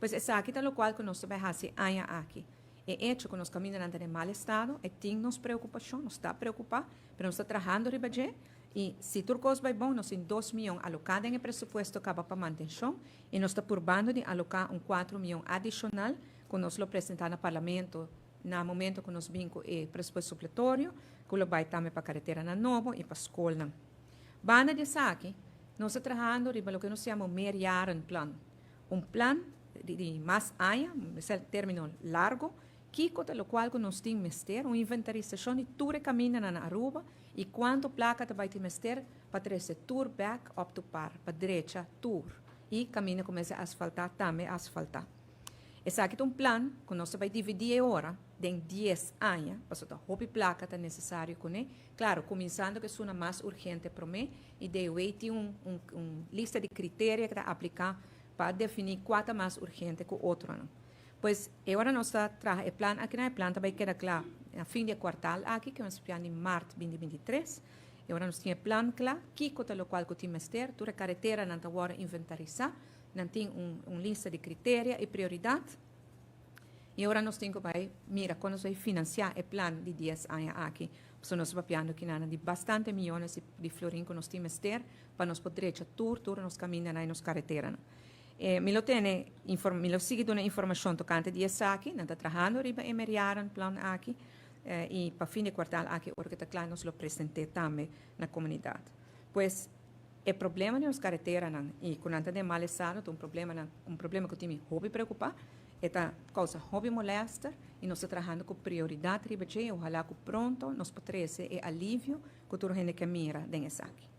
Pues esaki ta locual cu nos ta bay haci aña aki. E hecho cu nos camindanan ta den mal estado, e tin nos preocupacion, nos ta preocupa, pero nos ta trahando riba dje y si tur cos bay bon nos tin 2 miyon aloca den e presupuesto caba pa mantencion y nos ta purbando di aloca un 4 miyon adicional cu nos lo presenta na Parlamento na momento cu nos bin cu e presupuesto supletorio, cu lo bay tambe pa careteranan nobo y pa scolnan. Banda di esaki, nos ta trahando riba loke nos ta yama meerjarenplan. Un plan di mas aña, e termino largo, kico ta locual cu nos tin mester, un inventarisacion di tur caminda na Aruba y cuanto placa ta bay tin mester pa trece tur back up to par, pa drecha tur. Y caminda cuminsa asfalta tambe asfalta. Esaki ta un plan cu nos ta bay dividi awor den 10 aña, pasobra hopi placa ta necesario cune. Claro, cuminsando cu esunnan mas urgente prome, y di tin un lista di criterio cu ta aplica pa defini cua ta mas urgente cu otronan. Pues, awor nos ta traha e plan aki, e plan tambe keda cla na fin di kwartaal aki, cu ta plan di maart 2023. Y awor nos tin e plan cla, kico ta locual cu tin mester, tur careteranan ta awor inventarisa, nan tin un lista di criterio y prioridad. Y awor nos tin cu bay mira con nos ta bay financia e plan di 10 aña aki. So nos ta papiando aki na di bastante miyones di florin cu nos tin mester pa nos por drecha tur nos caminda na nos careteranan. Mi lo sigui duna informacion tocante di esaki, nan ta trahando riba e meerjarenplan aki, y pa fin di kwartaal aki, ora cu ta cla, nos lo presenta tambe na comunidad. Pues, e problema di nos careteranan y cu nan ta den mal estado, un problema cu tin hopi preocupa, ta causa hopi molester y nos ta trahando cu prioridad riba dje, ohala cu pronto nos por trece e alivio cu tur hende kier mira den esaki.